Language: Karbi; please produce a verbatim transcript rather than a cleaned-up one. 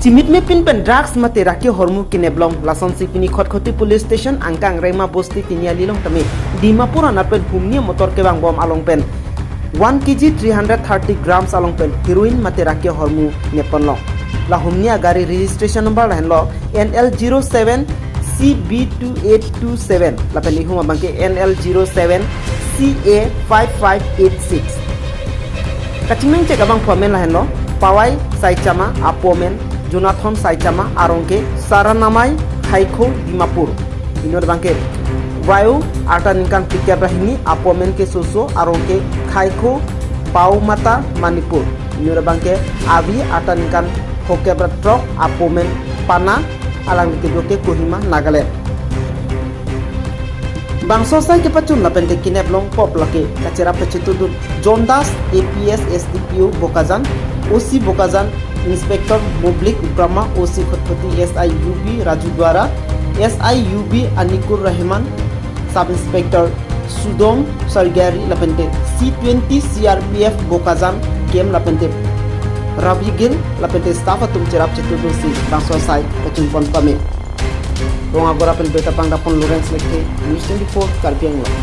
Chimit mepin pen drugs mate rake ahormu kinep long, lasonsi pini Khatkhati Police Station angkang Rengma Bosti Tiniali along tame Dimapur anat pen humni motor kevang bom along pen one K G three hundred thirty grams along pen heroin mate rake ahormu nepon long. La humni agari registration number lahenlo N L zero seven C B two eight two seven lapen ihum abangke N L zero seven C A five five eight six. Kachingnang chek abangphu amen lahenlo Pawai Saichama, apo amen Jonathan Saichama, arong ke Saranamai, Khaikho, Dimapur. Inut abangke Vayu, arta ningkan phlikep ra hini, apo amen ke Soso, arong ke Khaikho, Paumata, Manipur. Inut abangke Avi, arta ningkan phokep ra throk, apo amen Pana, alangli kedo ke Kohima, Nagaland. Bangso asai kepachun lapen ke kinep long pop lake kacherap kachetudun John Das, A P S, S D P O Bokajan, O C Bokajan, Inspector Moblik Brahma, O C Khatkhati, S I U B Raju Duara, S I U B Anikur Rahman, Sub Inspector Sudom Sargari lapen ke C twenty C R P F Bokajan camp lapen ke Ravi Gill lapen ke staff atum cherap chetudunsi bangso asai kachunpon pame. Bongagora pen beta pangdapon Lawrence Lekthe, News twenty-four, Karbi Anglong.